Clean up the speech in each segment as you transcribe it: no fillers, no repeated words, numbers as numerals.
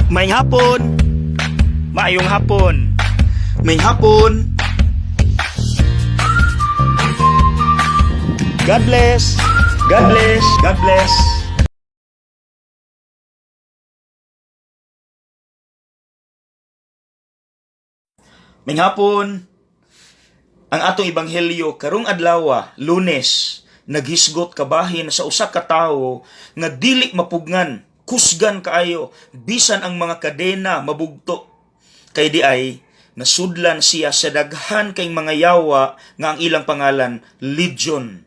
Maayong hapon. Maayong hapon. Maayong hapon. God bless. God bless. God bless. Maayong hapon. Ang atong ebanghelyo karong adlaw, Lunes, naghisgot kabahin sa usa ka tawo nga dili mapugngan, kusgan kaayo, bisan ang mga kadena mabugto. Kay di ay nasudlan siya sa daghan kay mga yawa nga ang ilang pangalan Legion.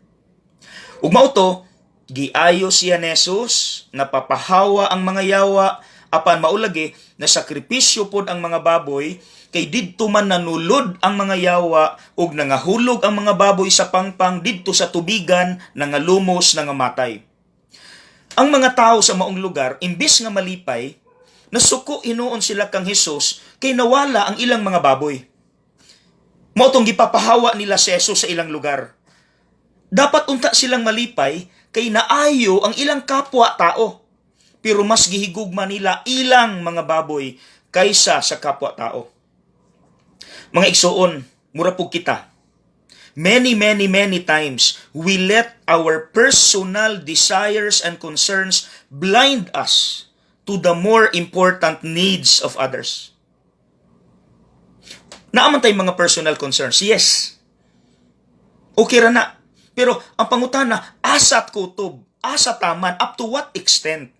Ug mao to, giayo siya ni Jesus, napapahawa ang mga yawa, apan maulagi na sakripisyo pod ang mga baboy, kay didto man nanulod ang mga yawa ug nangahulog ang mga baboy sa pangpang didto sa tubigan, nangalumos, nangamatay. Ang mga tao sa maong lugar, imbis nga malipay, nasuko hinuon sila kang Hesus kay nawala ang ilang mga baboy. Mao tong gipapahawa nila si Jesus sa ilang lugar. Dapat unta silang malipay kay naayo ang ilang kapwa tao. Pero mas gihigugma nila ilang mga baboy kaysa sa kapwa tao. Mga igsuon, mura pug kita. Many, many, many times, we let our personal desires and concerns blind us to the more important needs of others. Naa man tay mga personal concerns. Yes. Okay ra na. Pero ang pangutana, asat kutob, asa taman, up to what extent?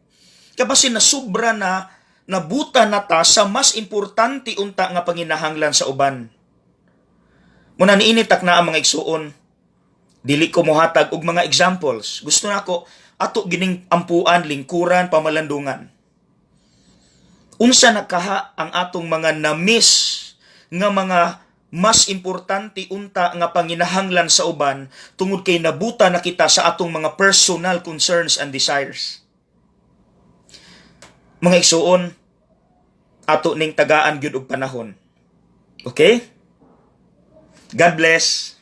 Kabasin na sobra na nabuta na ta sa mas importante unta nga panginahanglan sa uban. Muna niini takna ang mga igsuon. Dili ko mohatag og mga examples. Gusto nako ato gining ampuan, lingkuran, pamalandungan. Unsa na kaha ang atong mga na-miss nga mga mas importante unta nga panginahanglan sa uban tungod kay nabuta na kita sa atong mga personal concerns and desires? Mga igsuon, ato ning tagaan gyud og panahon. Okay? God bless.